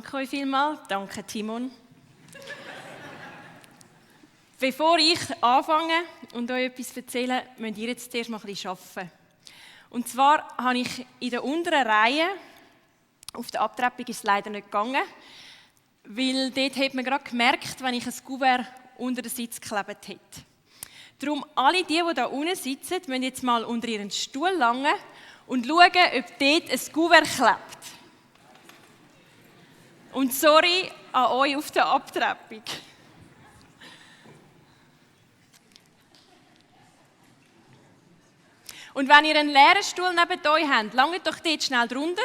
Danke euch vielmals. Danke, Timon. Bevor ich anfange und euch etwas erzähle, müsst ihr jetzt zuerst mal ein bisschen arbeiten. Und zwar habe ich in der unteren Reihe, auf der Abtreppung ist es leider nicht gegangen, weil dort hat man gerade gemerkt, wenn ich ein Kuvert unter den Sitz geklebt hätte. Darum, alle die da unten sitzen, müssen jetzt mal unter ihren Stuhl langen und schauen, ob dort ein Kuvert klebt. Und sorry an euch auf der Abtreppung. Und wenn ihr einen leeren Stuhl neben euch habt, langt doch dort schnell drunter.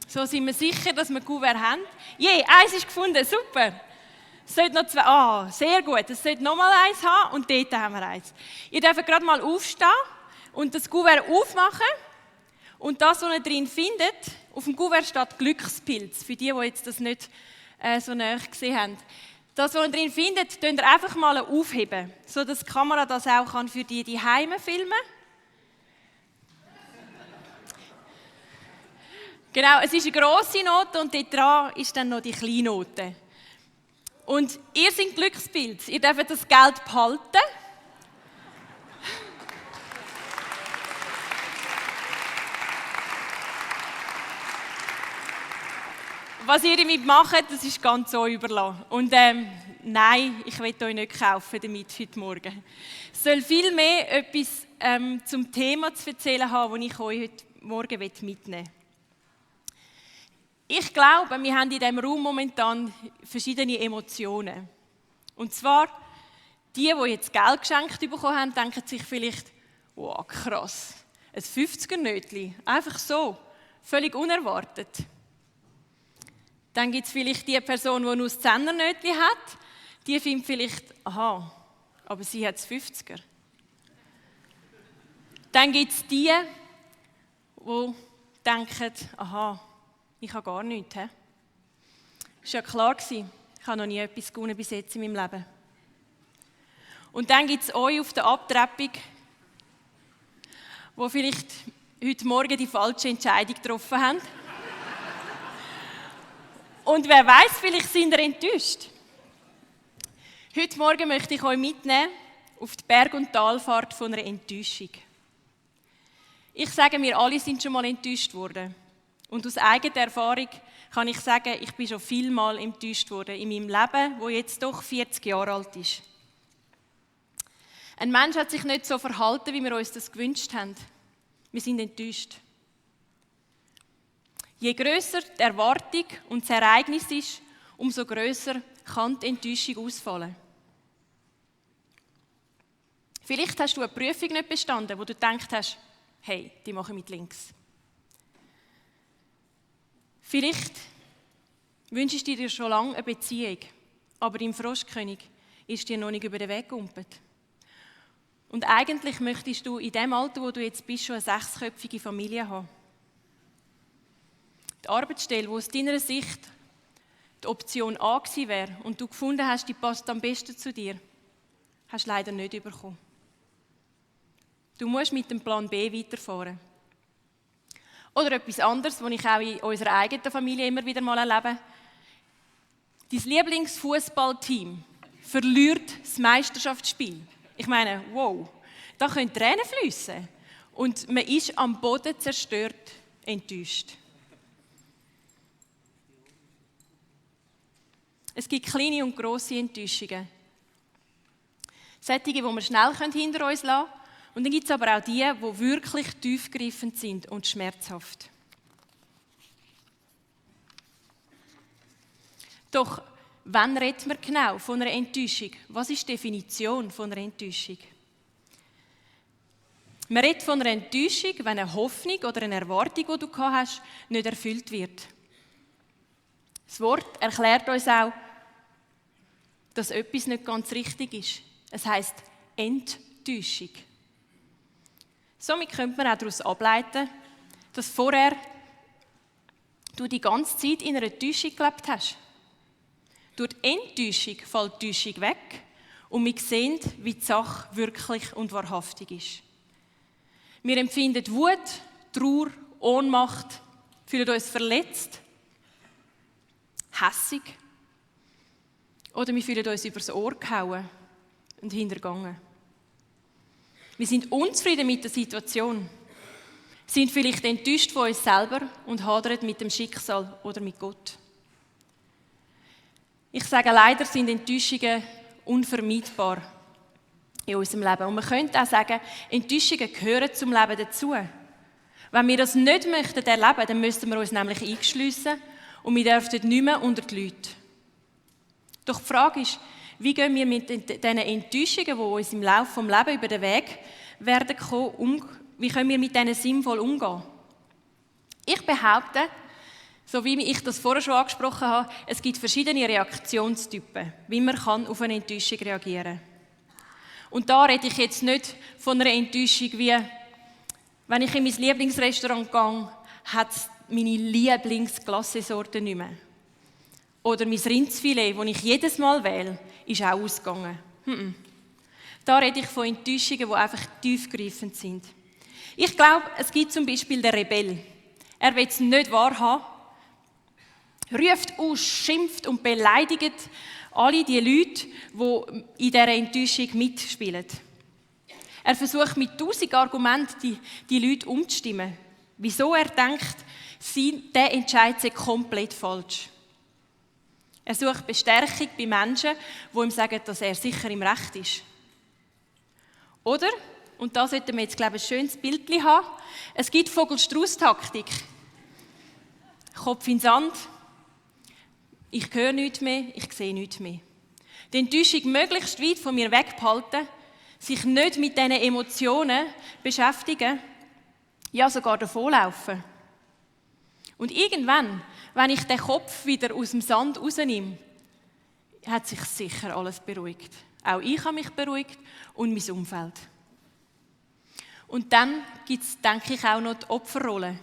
So sind wir sicher, dass wir Kuvert haben. Eins ist gefunden, super. Es sollte noch zwei, sehr gut. Es sollte noch mal eins haben und dort haben wir eins. Ihr dürft gerade mal aufstehen und das Kuvert aufmachen. Und das, was ihr drin findet, auf dem Kuvert steht Glückspilz. Für die jetzt das nicht so nahe gesehen haben. Das, was ihr drin findet, könnt ihr einfach mal aufheben, sodass die Kamera das auch für die Heime filmen kann. Genau, es ist eine grosse Note und dort dran ist dann noch die kleine Note. Und ihr seid Glückspilz, ihr dürft das Geld behalten. Was ihr damit macht, das ist ganz euch überlassen. Und nein, ich will euch nicht kaufen damit heute Morgen. Es soll vielmehr etwas zum Thema zu erzählen haben, das ich euch heute Morgen mitnehmen will. Ich glaube, wir haben in diesem Raum momentan verschiedene Emotionen. Und zwar, die jetzt Geld geschenkt bekommen haben, denken sich vielleicht, wow, krass, ein 50er-Nötchen, einfach so, völlig unerwartet. Dann gibt es vielleicht die Person, die nur das 10er-Nötchen hat, die findet vielleicht, aha, aber sie hat das 50er. Dann gibt es die denken, aha, ich habe gar nichts. Das war ja klar, ich habe noch nie etwas gewonnen bis jetzt in meinem Leben. Und dann gibt es euch auf der Abtreppung, die vielleicht heute Morgen die falsche Entscheidung getroffen haben. Und wer weiß, vielleicht sind ihr enttäuscht. Heute Morgen möchte ich euch mitnehmen auf die Berg- und Talfahrt von einer Enttäuschung. Ich sage, wir alle sind schon mal enttäuscht worden. Und aus eigener Erfahrung kann ich sagen, ich bin schon vielmal enttäuscht worden in meinem Leben, das jetzt doch 40 Jahre alt ist. Ein Mensch hat sich nicht so verhalten, wie wir uns das gewünscht haben. Wir sind enttäuscht. Je grösser die Erwartung und das Ereignis ist, umso grösser kann die Enttäuschung ausfallen. Vielleicht hast du eine Prüfung nicht bestanden, wo du gedacht hast, hey, die mache ich mit links. Vielleicht wünschst du dir schon lange eine Beziehung, aber im Froschkönig ist dir noch nicht über den Weg gehumpelt. Und eigentlich möchtest du in dem Alter, wo du jetzt bist, schon eine 6-köpfige Familie haben. Die Arbeitsstelle, die aus deiner Sicht die Option A gewesen wäre und du gefunden hast, die passt am besten zu dir, hast du leider nicht bekommen. Du musst mit dem Plan B weiterfahren. Oder etwas anderes, was ich auch in unserer eigenen Familie immer wieder mal erlebe. Dein Lieblingsfußballteam verliert das Meisterschaftsspiel. Ich meine, wow, da können Tränen fließen. Und man ist am Boden zerstört, enttäuscht. Es gibt kleine und grosse Enttäuschungen. Solche, die wir schnell hinter uns lassen können. Und dann gibt es aber auch die wirklich tiefgreifend sind und schmerzhaft. Doch, wann reden wir genau von einer Enttäuschung? Was ist die Definition von einer Enttäuschung? Man redet von einer Enttäuschung, wenn eine Hoffnung oder eine Erwartung, die du gehabt hast, nicht erfüllt wird. Das Wort erklärt uns auch, dass etwas nicht ganz richtig ist. Es heisst Enttäuschung. Somit könnte man auch daraus ableiten, dass vorher du die ganze Zeit in einer Täuschung gelebt hast. Durch die Enttäuschung fällt die Täuschung weg und wir sehen, wie die Sache wirklich und wahrhaftig ist. Wir empfinden Wut, Trauer, Ohnmacht, fühlen uns verletzt, hässig oder wir fühlen uns übers Ohr gehauen und hintergangen. Wir sind unzufrieden mit der Situation, sind vielleicht enttäuscht von uns selber und hadern mit dem Schicksal oder mit Gott. Ich sage, leider sind Enttäuschungen unvermeidbar in unserem Leben. Und man könnte auch sagen, Enttäuschungen gehören zum Leben dazu. Wenn wir das nicht möchten erleben, dann müssten wir uns nämlich einschliessen und wir dürften nicht mehr unter die Leute. Doch die Frage ist, wie gehen wir mit diesen Enttäuschungen, die uns im Laufe des Lebens über den Weg werden kommen, wie können wir mit denen sinnvoll umgehen? Ich behaupte, so wie ich das vorher schon angesprochen habe, es gibt verschiedene Reaktionstypen, wie man auf eine Enttäuschung reagieren kann. Und da rede ich jetzt nicht von einer Enttäuschung wie, wenn ich in mein Lieblingsrestaurant gehe, hat es meine Lieblingsglassesorte nicht mehr. Oder mein Rindsfilet, das ich jedes Mal wähle, ist auch ausgegangen. Da rede ich von Enttäuschungen, die einfach tiefgreifend sind. Ich glaube, es gibt zum Beispiel den Rebell. Er will es nicht wahrhaben, ruft aus, schimpft und beleidigt alle die Leute, die in dieser Enttäuschung mitspielen. Er versucht mit 1000 Argumenten die Leute umzustimmen. Wieso er denkt, der Entscheid sei komplett falsch. Er sucht Bestärkung bei Menschen, die ihm sagen, dass er sicher im Recht ist. Oder, und da sollten wir jetzt, glaube ich, ein schönes Bild haben, es gibt Vogel-Strauß-Taktik. Kopf in den Sand, ich höre nichts mehr, ich sehe nichts mehr. Die Enttäuschung möglichst weit von mir wegbehalten, sich nicht mit diesen Emotionen beschäftigen, ja sogar davonlaufen. Und irgendwann, wenn ich den Kopf wieder aus dem Sand rausnehme, hat sich sicher alles beruhigt. Auch ich habe mich beruhigt und mein Umfeld. Und dann gibt es, denke ich, auch noch die Opferrolle.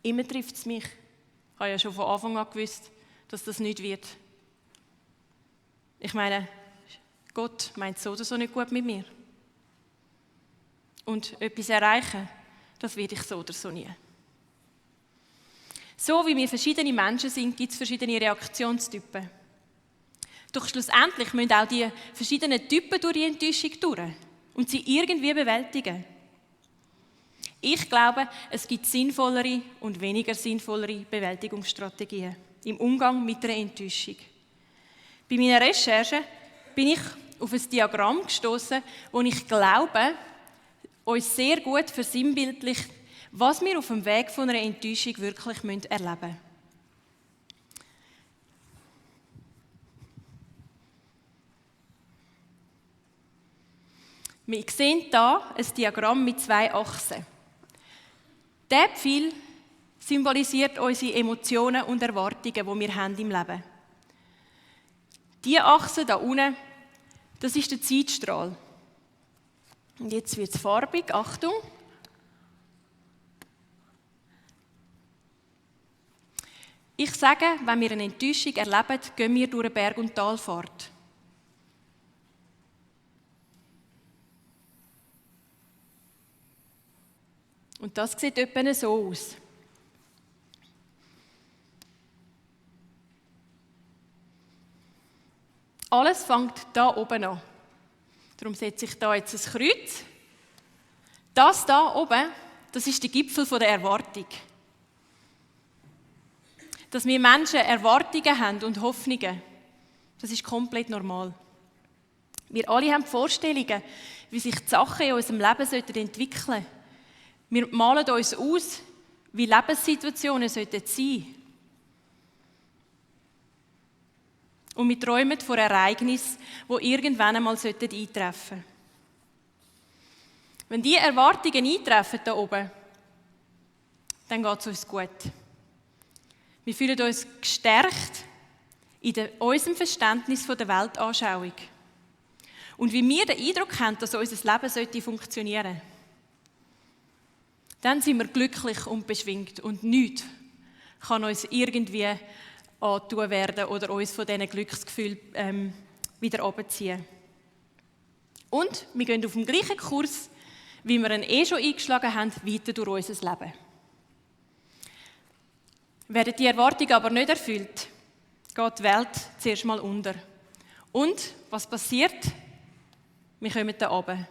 Immer trifft es mich. Ich habe ja schon von Anfang an gewusst, dass das nicht wird. Ich meine, Gott meint so oder so nicht gut mit mir. Und etwas erreichen, das werde ich so oder so nie. So wie wir verschiedene Menschen sind, gibt es verschiedene Reaktionstypen. Doch schlussendlich müssen auch die verschiedenen Typen durch die Enttäuschung durch und sie irgendwie bewältigen. Ich glaube, es gibt sinnvollere und weniger sinnvollere Bewältigungsstrategien im Umgang mit der Enttäuschung. Bei meiner Recherche bin ich auf ein Diagramm gestoßen, das ich glaube, uns sehr gut versinnbildlicht, was wir auf dem Weg von einer Enttäuschung wirklich erleben müssen. Wir sehen hier ein Diagramm mit 2 Achsen. Der Pfeil symbolisiert unsere Emotionen und Erwartungen, die wir haben im Leben. Diese Achse hier unten, das ist der Zeitstrahl. Und jetzt wird es farbig. Achtung! Ich sage, wenn wir eine Enttäuschung erleben, gehen wir durch eine Berg- und Talfahrt. Und das sieht etwa so aus. Alles fängt hier oben an. Darum setze ich hier jetzt ein Kreuz. Das hier oben, das ist der Gipfel der Erwartung. Dass wir Menschen Erwartungen haben und Hoffnungen, das ist komplett normal. Wir alle haben Vorstellungen, wie sich die Sachen in unserem Leben entwickeln sollten. Wir malen uns aus, wie Lebenssituationen sein sollten. Und wir träumen von Ereignissen, die irgendwann einmal eintreffen sollten. Wenn diese Erwartungen eintreffen hier oben, dann geht es uns gut. Wir fühlen uns gestärkt in unserem Verständnis von der Weltanschauung. Und wie wir den Eindruck haben, dass unser Leben funktionieren sollte. Dann sind wir glücklich und beschwingt und nichts kann uns irgendwie antun werden oder uns von diesen Glücksgefühlen wieder runterziehen. Und wir gehen auf dem gleichen Kurs, wie wir ihn schon eingeschlagen haben, weiter durch unser Leben. Werden die Erwartungen aber nicht erfüllt, geht die Welt zuerst mal unter. Und was passiert? Wir kommen da runter.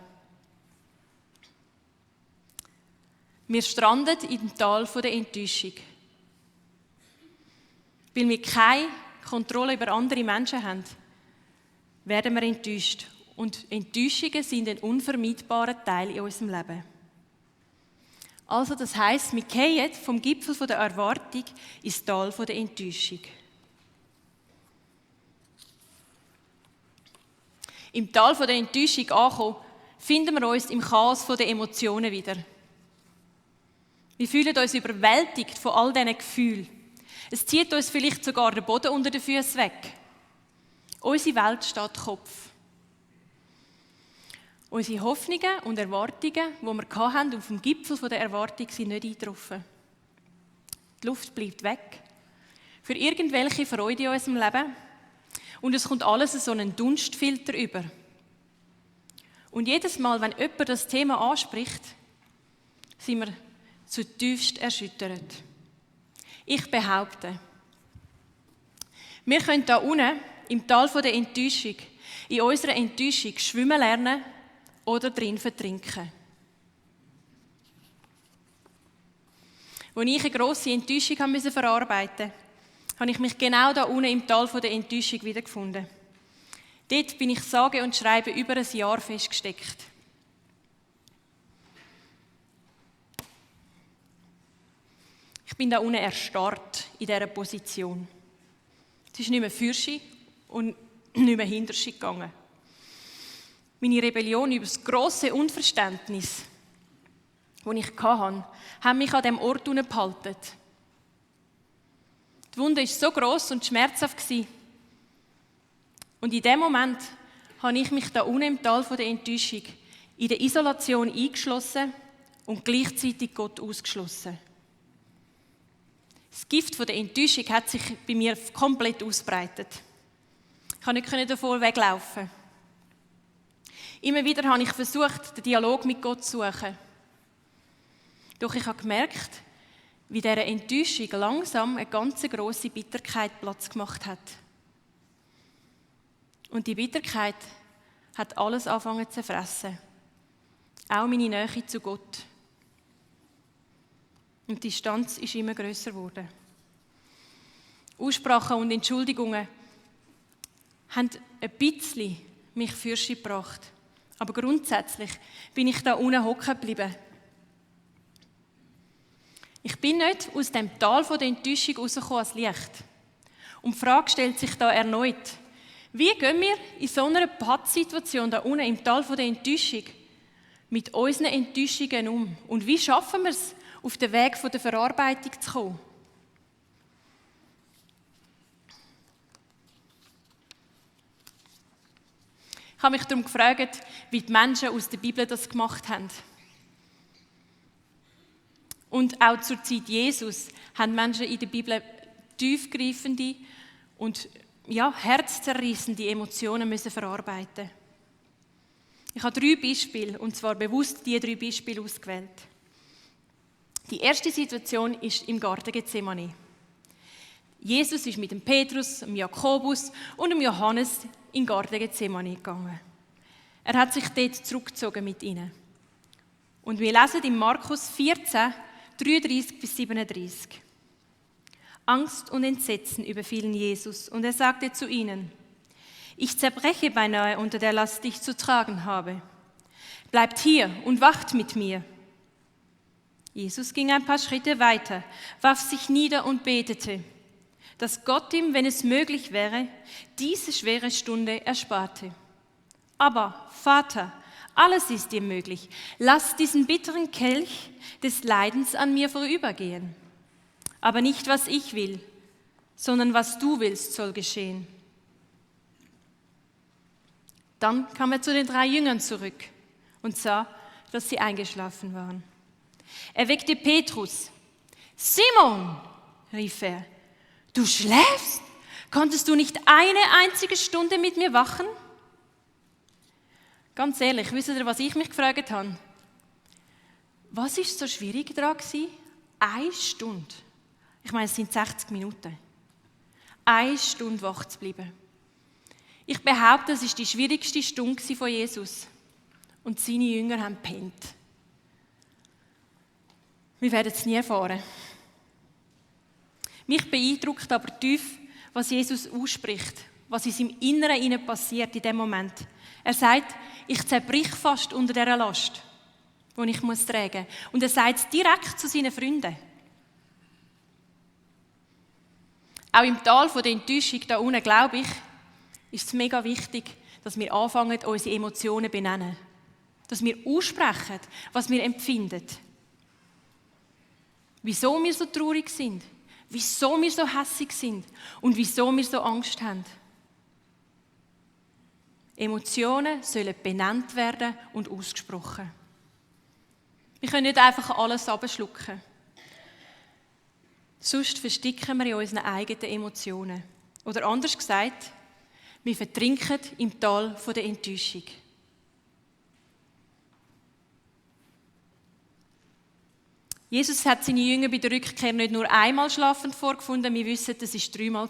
Wir stranden im Tal der Enttäuschung. Weil wir keine Kontrolle über andere Menschen haben, werden wir enttäuscht. Und Enttäuschungen sind ein unvermeidbarer Teil in unserem Leben. Also das heisst, wir fallen vom Gipfel der Erwartung ins Tal der Enttäuschung. Im Tal der Enttäuschung angekommen, finden wir uns im Chaos der Emotionen wieder. Wir fühlen uns überwältigt von all diesen Gefühlen. Es zieht uns vielleicht sogar den Boden unter den Füßen weg. Unsere Welt steht Kopf. Unsere Hoffnungen und Erwartungen, die wir hatten, auf dem Gipfel der Erwartung, sind nicht eingetroffen. Die Luft bleibt weg. Für irgendwelche Freude in unserem Leben. Und es kommt alles so einen Dunstfilter über. Und jedes Mal, wenn jemand das Thema anspricht, sind wir zutiefst erschüttert. Ich behaupte, wir können hier unten im Tal der Enttäuschung, in unserer Enttäuschung schwimmen lernen oder drin vertrinken. Als ich eine grosse Enttäuschung verarbeiten musste, habe ich mich genau da unten im Tal der Enttäuschung wiedergefunden. Dort bin ich sage und schreibe über ein Jahr festgesteckt. Ich bin da unten erstarrt in dieser Position. Es ist nicht mehr Fürschi und nicht mehr Hinterschi gegangen. Meine Rebellion über das grosse Unverständnis, das ich hatte, haben mich an diesem Ort behalten. Die Wunde war so gross und schmerzhaft. Und in dem Moment habe ich mich da unten im Tal der Enttäuschung in der Isolation eingeschlossen und gleichzeitig Gott ausgeschlossen. Das Gift der Enttäuschung hat sich bei mir komplett ausbreitet. Ich konnte nicht davor weglaufen. Immer wieder habe ich versucht, den Dialog mit Gott zu suchen. Doch ich habe gemerkt, wie dieser Enttäuschung langsam eine ganz grosse Bitterkeit Platz gemacht hat. Und die Bitterkeit hat alles angefangen zu fressen. Auch meine Nähe zu Gott. Und die Distanz ist immer grösser geworden. Aussprachen und Entschuldigungen haben ein bisschen mich fürsch gebracht. Aber grundsätzlich bin ich da unten hocken geblieben. Ich bin nicht aus dem Tal der Enttäuschung rausgekommen als Licht. Und die Frage stellt sich da erneut: Wie gehen wir in so einer Pattsituation da unten im Tal der Enttäuschung mit unseren Enttäuschungen um? Und wie schaffen wir es, auf den Weg der Verarbeitung zu kommen? Ich habe mich darum gefragt, wie die Menschen aus der Bibel das gemacht haben. Und auch zur Zeit Jesus haben Menschen in der Bibel tiefgreifende und herzzerrissende Emotionen müssen verarbeiten. Ich habe 3 Beispiele, und zwar bewusst diese 3 Beispiele ausgewählt. Die erste Situation ist im Garten Gethsemane. Jesus ist mit dem Petrus, dem Jakobus und dem Johannes in den Garten Gethsemane gegangen. Er hat sich dort zurückgezogen mit ihnen. Und wir lesen in Markus 14, 33-37. Angst und Entsetzen überfielen Jesus und er sagte zu ihnen: Ich zerbreche beinahe unter der Last, die ich zu tragen habe. Bleibt hier und wacht mit mir. Jesus ging ein paar Schritte weiter, warf sich nieder und betete, dass Gott ihm, wenn es möglich wäre, diese schwere Stunde ersparte. Aber, Vater, alles ist dir möglich. Lass diesen bitteren Kelch des Leidens an mir vorübergehen. Aber nicht, was ich will, sondern was du willst, soll geschehen. Dann kam er zu den 3 Jüngern zurück und sah, dass sie eingeschlafen waren. Er weckte Petrus. Simon, rief er, du schläfst? Konntest du nicht eine einzige Stunde mit mir wachen? Ganz ehrlich, wisst ihr, was ich mich gefragt habe? Was war so schwierig daran? 1 Stunde. Ich meine, es sind 60 Minuten. 1 Stunde wach zu bleiben. Ich behaupte, es war die schwierigste Stunde von Jesus. Und seine Jünger haben gepennt. Wir werden es nie erfahren. Mich beeindruckt aber tief, was Jesus ausspricht, was in seinem Inneren passiert in dem Moment. Er sagt, ich zerbrich fast unter dieser Last, die ich tragen muss. Und er sagt es direkt zu seinen Freunden. Auch im Tal der Enttäuschung da unten, glaube ich, ist es mega wichtig, dass wir anfangen, unsere Emotionen zu benennen. Dass wir aussprechen, was wir empfinden. Wieso wir so traurig sind, wieso wir so hässig sind und wieso wir so Angst haben. Emotionen sollen benannt werden und ausgesprochen. Wir können nicht einfach alles abschlucken. Sonst versticken wir in unseren eigenen Emotionen. Oder anders gesagt, wir vertrinken im Tal der Enttäuschung. Jesus hat seine Jünger bei der Rückkehr nicht nur einmal schlafend vorgefunden, wir wissen, das war 3-mal.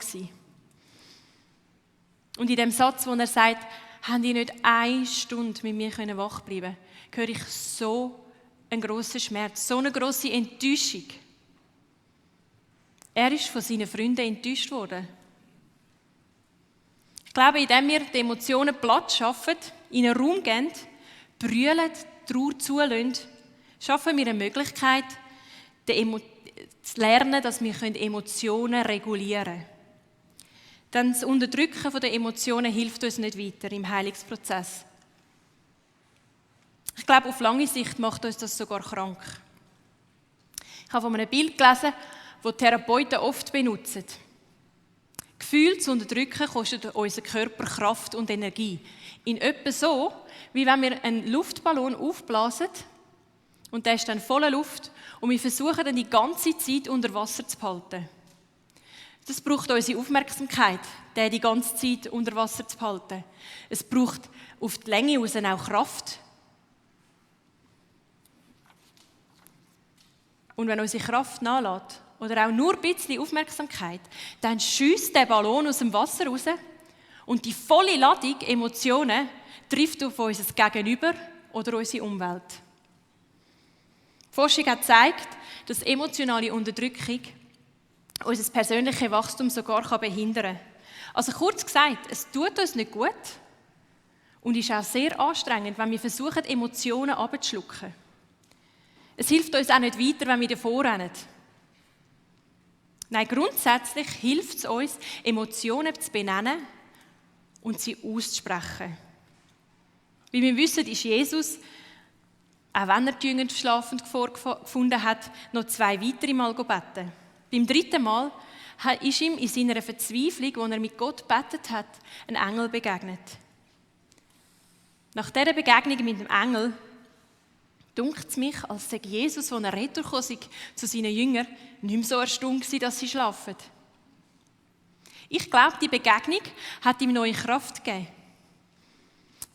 Und in dem Satz, wo er sagt, haben die nicht 1 Stunde mit mir wach bleiben können, höre ich so einen grossen Schmerz, so eine grosse Enttäuschung. Er ist von seinen Freunden enttäuscht worden. Ich glaube, indem wir die Emotionen Platz schaffen, ihnen Raum geben, brüllen, Trauer zulassen, schaffen wir eine Möglichkeit, zu lernen, dass wir Emotionen regulieren können. Denn das Unterdrücken der Emotionen hilft uns nicht weiter im Heilungsprozess. Ich glaube, auf lange Sicht macht uns das sogar krank. Ich habe von einem Bild gelesen, das Therapeuten oft benutzen. Gefühle zu unterdrücken kostet unseren Körper Kraft und Energie. In etwa so, wie wenn wir einen Luftballon aufblasen und der ist dann voller Luft und wir versuchen dann die ganze Zeit unter Wasser zu behalten. Das braucht unsere Aufmerksamkeit, den die ganze Zeit unter Wasser zu behalten. Es braucht auf die Länge raus auch Kraft. Und wenn unsere Kraft nachlässt, oder auch nur ein bisschen Aufmerksamkeit, dann schiesst der Ballon aus dem Wasser raus und die volle Ladung Emotionen trifft auf unser Gegenüber oder unsere Umwelt. Die Forschung hat gezeigt, dass emotionale Unterdrückung unser persönliches Wachstum sogar behindern kann. Also kurz gesagt, es tut uns nicht gut und ist auch sehr anstrengend, wenn wir versuchen, Emotionen abzuschlucken. Es hilft uns auch nicht weiter, wenn wir davor rennen. Nein, grundsätzlich hilft es uns, Emotionen zu benennen und sie auszusprechen. Wie wir wissen, ist Jesus, auch wenn er die Jünger schlafend vorgefunden hat, noch 2 weitere Mal gebeten. Beim 3. Mal ist ihm in seiner Verzweiflung, als er mit Gott gebetet hat, ein Engel begegnet. Nach dieser Begegnung mit dem Engel dunkt es mich, als sei Jesus, als er retourgekommen sei zu seinen Jüngern, nicht mehr so erstaunt war, dass sie schlafen. Ich glaube, die Begegnung hat ihm neue Kraft gegeben.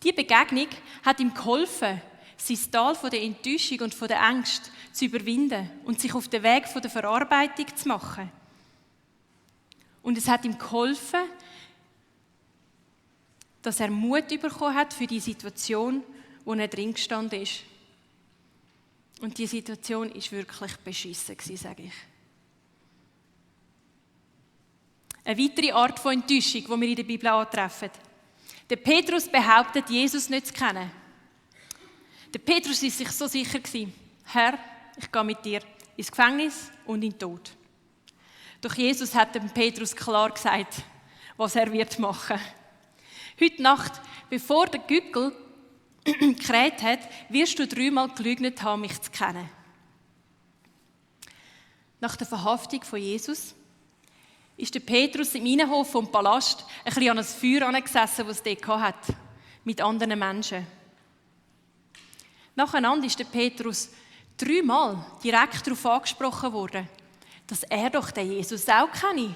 Die Begegnung hat ihm geholfen, sein Tal von der Enttäuschung und von der Angst zu überwinden und sich auf den Weg von der Verarbeitung zu machen. Und es hat ihm geholfen, dass er Mut bekommen hat für die Situation, wo er drin gestanden ist. Und die Situation war wirklich beschissen, sage ich. Eine weitere Art von Enttäuschung, die wir in der Bibel antreffen. Der Petrus behauptet, Jesus nicht zu kennen. Der Petrus war sich so sicher, Herr, ich gehe mit dir ins Gefängnis und in den Tod. Doch Jesus hat dem Petrus klar gesagt, was er wird machen. Heute Nacht, bevor der Gückel gekräht hat, wirst du 3-mal gelügnet haben, mich zu kennen. Nach der Verhaftung von Jesus ist der Petrus im Innenhof vom Palast ein bisschen an ein Feuer angesessen, das es dort hatte, mit anderen Menschen. Nacheinander ist der Petrus 3-mal direkt darauf angesprochen worden, dass er doch den Jesus auch kenne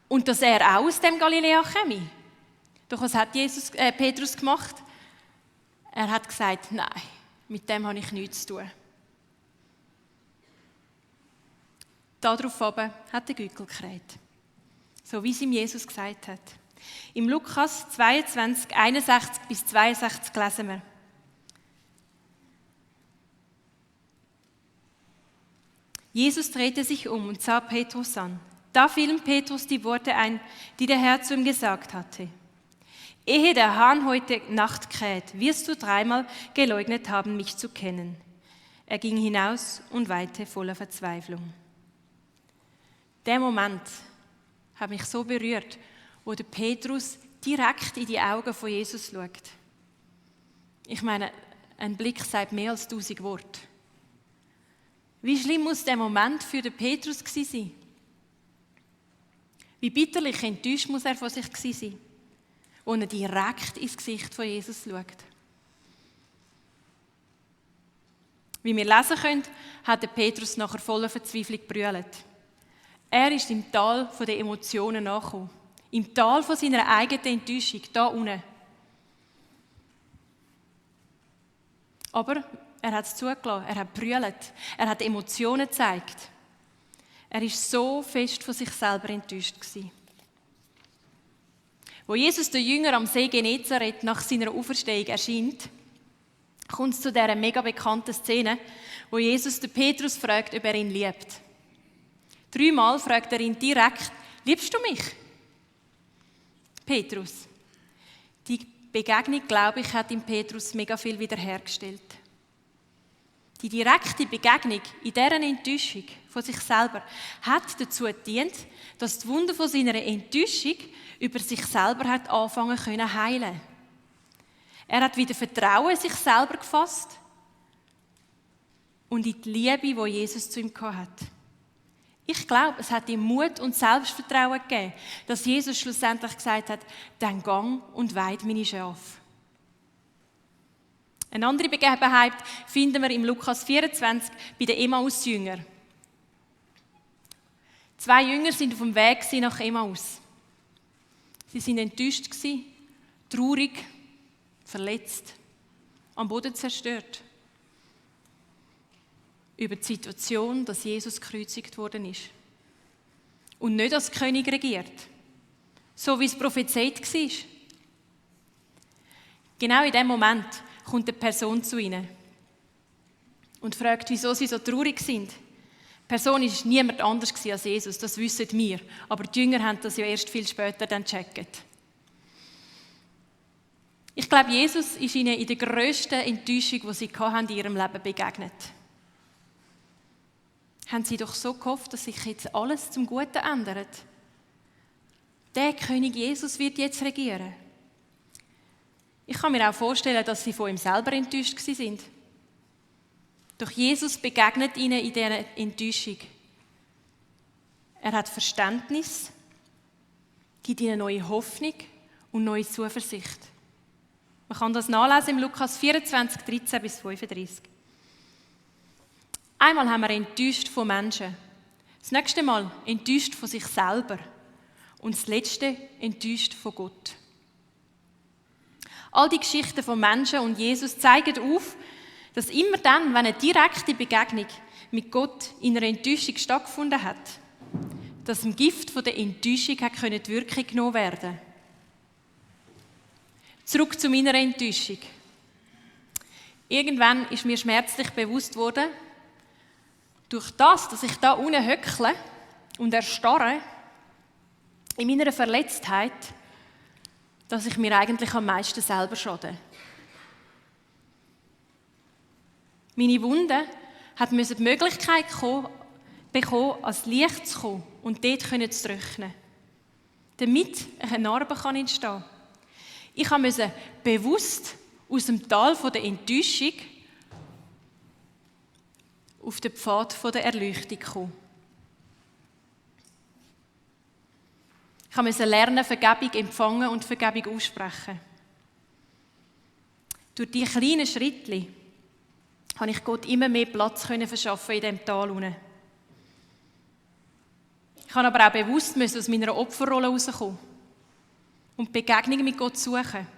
und dass er auch aus dem Galiläa komme. Doch was hat Petrus gemacht? Er hat gesagt, nein, mit dem habe ich nichts zu tun. darauf hat der Gückel gekräht. So wie es ihm Jesus gesagt hat. Im Lukas 22, 61 bis 62 lesen wir. Jesus drehte sich um und sah Petrus an. Da fielen Petrus die Worte ein, die der Herr zu ihm gesagt hatte. Ehe der Hahn heute Nacht kräht, wirst du 3-mal geleugnet haben, mich zu kennen. Er ging hinaus und weinte voller Verzweiflung. Der Moment hat mich so berührt, wo der Petrus direkt in die Augen von Jesus schaut. Ich meine, ein Blick sagt mehr als 1000 Worte. Wie schlimm muss der Moment für den Petrus gewesen sein? Wie bitterlich enttäuscht muss er von sich gewesen sein, als er direkt ins Gesicht von Jesus schaut. Wie wir lesen können, hat der Petrus nachher voller Verzweiflung gebrüllt. Er ist im Tal der Emotionen angekommen. Im Tal von seiner eigenen Enttäuschung, da unten. Aber er hat es zugelassen, er hat gebrüllt, er hat Emotionen gezeigt. Er war so fest von sich selber enttäuscht gewesen. Wo Jesus der Jünger am See Genezareth nach seiner Auferstehung erscheint, kommt es zu dieser mega bekannten Szene, wo Jesus den Petrus fragt, ob er ihn liebt. 3-mal fragt er ihn direkt, liebst du mich? Petrus. Die Begegnung, glaube ich, hat in Petrus mega viel wiederhergestellt. Die direkte Begegnung in dieser Enttäuschung von sich selber hat dazu gedient, dass die Wunde von seiner Enttäuschung über sich selber hat anfangen können heilen. Er hat wieder Vertrauen in sich selber gefasst und in die Liebe, die Jesus zu ihm hat. Ich glaube, es hat ihm Mut und Selbstvertrauen gegeben, dass Jesus schlussendlich gesagt hat, dann gang und weid meine Schafe. Eine andere Begebenheit finden wir im Lukas 24 bei den Emmaus-Jüngern. 2 Jünger sind auf dem Weg nach Emmaus. Sie waren enttäuscht, traurig, verletzt, am Boden zerstört. Über die Situation, dass Jesus gekreuzigt worden ist. Und nicht als König regiert. So wie es prophezeit war. Genau in dem Moment kommt eine Person zu ihnen und fragt, wieso sie so traurig sind. Die Person war niemand anders als Jesus, das wissen wir. Aber die Jünger haben das ja erst viel später dann gecheckt. Ich glaube, Jesus ist ihnen in der grössten Enttäuschung, die sie in ihrem Leben begegnet. Haben sie doch so gehofft, dass sich jetzt alles zum Guten ändert. Der König Jesus wird jetzt regieren. Ich kann mir auch vorstellen, dass sie von ihm selber enttäuscht waren. Doch Jesus begegnet ihnen in dieser Enttäuschung. Er hat Verständnis, gibt ihnen neue Hoffnung und neue Zuversicht. Man kann das nachlesen im Lukas 24, 13 bis 35. Einmal haben wir enttäuscht von Menschen. Das nächste Mal enttäuscht von sich selber. Und das letzte enttäuscht von Gott. All die Geschichten von Menschen und Jesus zeigen auf, dass immer dann, wenn eine direkte Begegnung mit Gott in einer Enttäuschung stattgefunden hat, dass dem Gift von der Enttäuschung die Wirkung genommen werden. Zurück zu meiner Enttäuschung. Irgendwann ist mir schmerzlich bewusst worden, durch das, dass ich da unten höckle und erstarre, in meiner Verletztheit, dass ich mir eigentlich am meisten selber schade. Meine Wunde musste die Möglichkeit bekommen, ans Licht zu kommen und dort zu trocknen, damit eine Narbe entstehen kann. Ich musste bewusst aus dem Tal der Enttäuschung auf den Pfad der Erleuchtung kommen. Ich musste lernen, Vergebung empfangen und Vergebung aussprechen. Durch diese kleinen Schritte habe ich Gott immer mehr Platz verschaffen in diesem Tal unten. Ich habe aber auch bewusst aus meiner Opferrolle herauskommen und die Begegnung mit Gott suchen.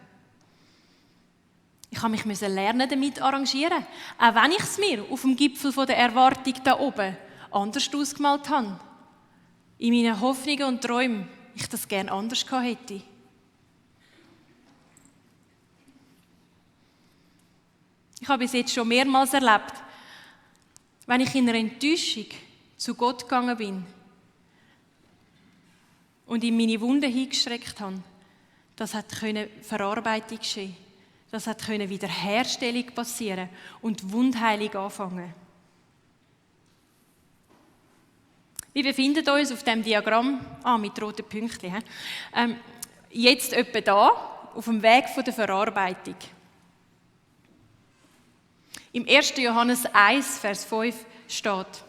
Ich musste lernen, damit arrangieren. Auch wenn ich es mir auf dem Gipfel der Erwartung da oben anders ausgemalt habe. In meinen Hoffnungen und Träumen ich das gerne anders gehabt hätte. Ich habe bis jetzt schon mehrmals erlebt, wenn ich in einer Enttäuschung zu Gott gegangen bin und in meine Wunden hingestreckt habe, das hat Verarbeitung geschehen. Das hat Wiederherstellung passieren und Wundheilung anfangen. Wir befinden uns auf dem Diagramm, mit roten Pünktchen, jetzt etwa da, auf dem Weg der Verarbeitung. Im 1. Johannes 1, Vers 5 steht: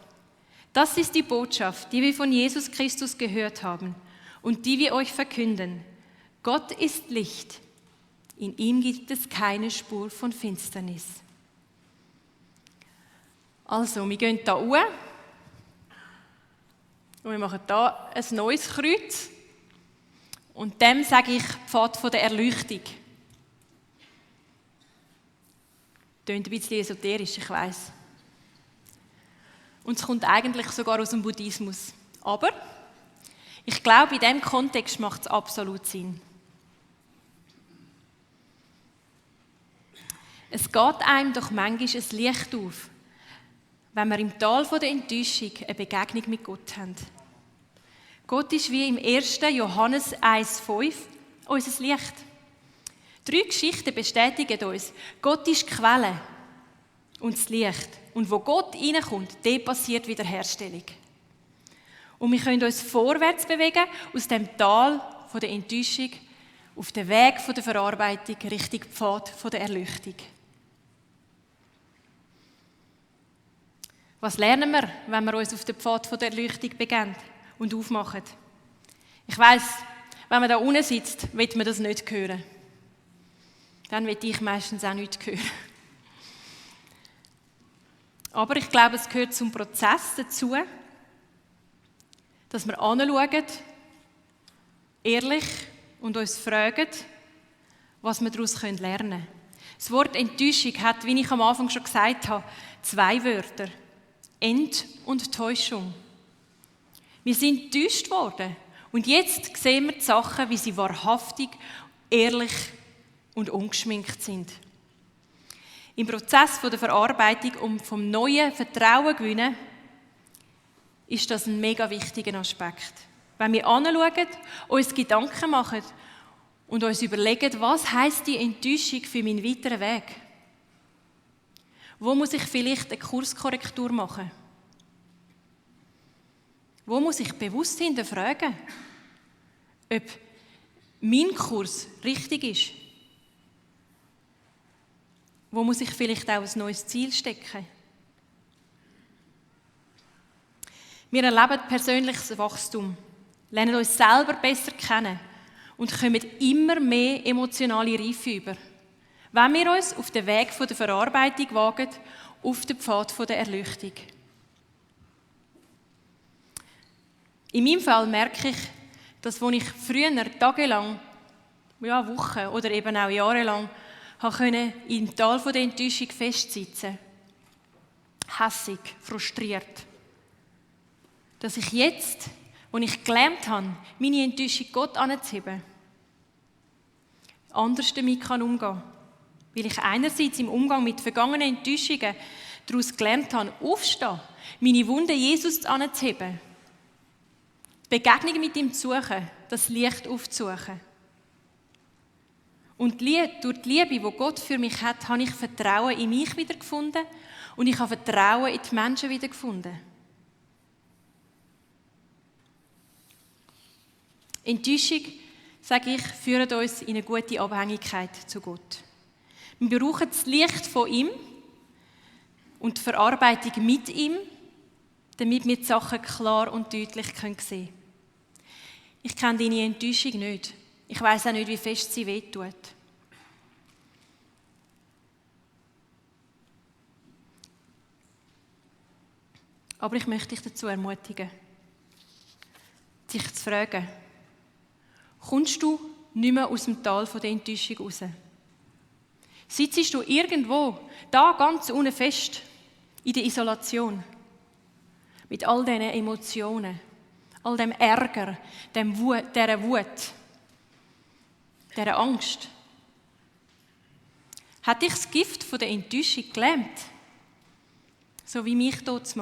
Das ist die Botschaft, die wir von Jesus Christus gehört haben und die wir euch verkünden. Gott ist Licht, in ihm gibt es keine Spur von Finsternis. Also, wir gehen hier hoch und wir machen hier ein neues Kreuz und dem sage ich Pfad der Erleuchtung. Klingt ein bisschen esoterisch, ich weiss. Und es kommt eigentlich sogar aus dem Buddhismus. Aber ich glaube, in diesem Kontext macht es absolut Sinn. Es geht einem doch manchmal ein Licht auf, wenn wir im Tal der Enttäuschung eine Begegnung mit Gott haben. Gott ist wie im 1. Johannes 1,5 unser Licht. 3 Geschichten bestätigen uns, Gott ist die Quelle und das Licht. Und wo Gott reinkommt, dort passiert Wiederherstellung. Und wir können uns vorwärts bewegen, aus dem Tal der Enttäuschung, auf den Weg der Verarbeitung, Richtung Pfad der Erleuchtung. Was lernen wir, wenn wir uns auf den Pfad der Erleuchtung begeben und aufmachen? Ich weiss, wenn man da unten sitzt, will man das nicht hören. Dann will ich meistens auch nichts hören. Aber ich glaube, es gehört zum Prozess dazu, dass wir anschauen, ehrlich und uns fragen, was wir daraus lernen können. Das Wort Enttäuschung hat, wie ich am Anfang schon gesagt habe, 2 Wörter. Ent- und Täuschung. Wir sind enttäuscht worden und jetzt sehen wir die Sachen, wie sie wahrhaftig, ehrlich und ungeschminkt sind. Im Prozess der Verarbeitung und vom neuen Vertrauen gewinnen, ist das ein mega wichtiger Aspekt. Wenn wir anschauen, uns Gedanken machen und uns überlegen, was heisst die Enttäuschung für meinen weiteren Weg? Wo muss ich vielleicht eine Kurskorrektur machen? Wo muss ich bewusst hinterfragen, ob mein Kurs richtig ist? Wo muss ich vielleicht auch ein neues Ziel stecken? Wir erleben persönliches Wachstum, lernen uns selber besser kennen und kommen immer mehr emotionale Reife über, wenn wir uns auf den Weg der Verarbeitung wagen, auf den Pfad der Erleuchtung. In meinem Fall merke ich, dass, wo ich früher tagelang, Wochen oder eben auch jahrelang im Tal der Enttäuschung festsitzen, hässig, frustriert, dass ich jetzt, wo ich gelernt habe, meine Enttäuschung Gott anzuheben, anders damit umgehen kann. Weil ich einerseits im Umgang mit vergangenen Enttäuschungen daraus gelernt habe, aufstehen, meine Wunden Jesus anzuheben, die Begegnung mit ihm zu suchen, das Licht aufzusuchen. Und durch die Liebe, die Gott für mich hat, habe ich Vertrauen in mich wiedergefunden und ich habe Vertrauen in die Menschen wiedergefunden. Enttäuschung, sage ich, führt uns in eine gute Abhängigkeit zu Gott. Wir brauchen das Licht von ihm und die Verarbeitung mit ihm, damit wir die Sachen klar und deutlich sehen können. Ich kenne deine Enttäuschung nicht. Ich weiss auch nicht, wie fest sie wehtut. Aber ich möchte dich dazu ermutigen, sich zu fragen, kommst du nicht mehr aus dem Tal der Enttäuschung raus? Sitzt du irgendwo, da ganz unten fest, in der Isolation? Mit all diesen Emotionen, all dem Ärger, dieser Wut, dieser Angst. Hat dich das Gift von der Enttäuschung gelähmt? So wie mich damals.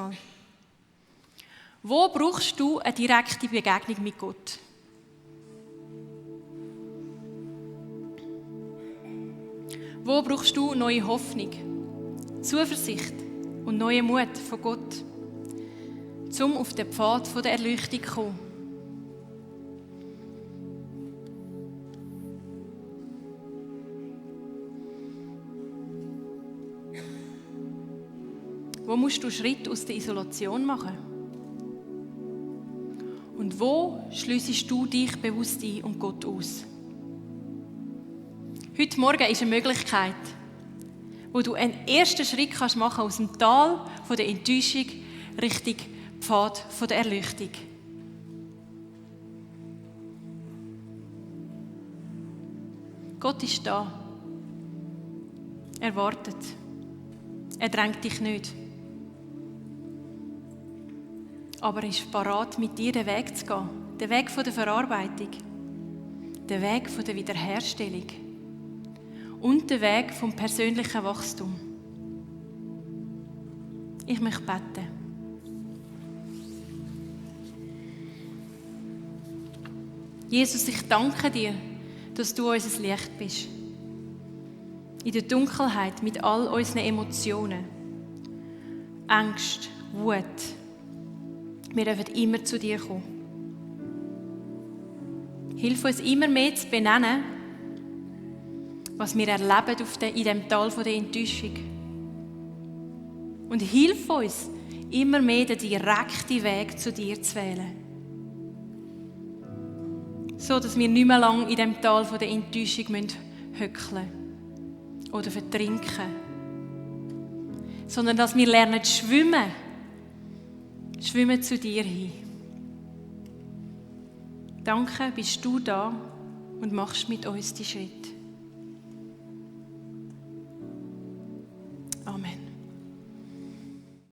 Wo brauchst du eine direkte Begegnung mit Gott? Wo brauchst du neue Hoffnung, Zuversicht und neuen Mut von Gott, um auf den Pfad der Erleuchtung zu kommen? Wo musst du Schritt aus der Isolation machen? Und wo schliessest du dich bewusst ein und Gott aus? Heute Morgen ist eine Möglichkeit, wo du einen ersten Schritt machen kannst aus dem Tal der Enttäuschung Richtung Pfad der Erleuchtung. Gott ist da. Er wartet. Er drängt dich nicht. Aber er ist bereit, mit dir den Weg zu gehen. Den Weg der Verarbeitung. Den Weg der Wiederherstellung. Und den Weg vom persönlichen Wachstum. Ich möchte beten. Jesus, ich danke dir, dass du unser Licht bist. In der Dunkelheit mit all unseren Emotionen. Angst, Wut. Wir dürfen immer zu dir kommen. Hilf uns immer mehr zu benennen, was wir erleben in diesem Tal der Enttäuschung. Und hilf uns, immer mehr den direkten Weg zu dir zu wählen. So, dass wir nicht mehr lange in diesem Tal der Enttäuschung hückeln oder vertrinken. Sondern dass wir lernen zu schwimmen. Schwimmen zu dir hin. Danke, bist du da und machst mit uns die Schritte.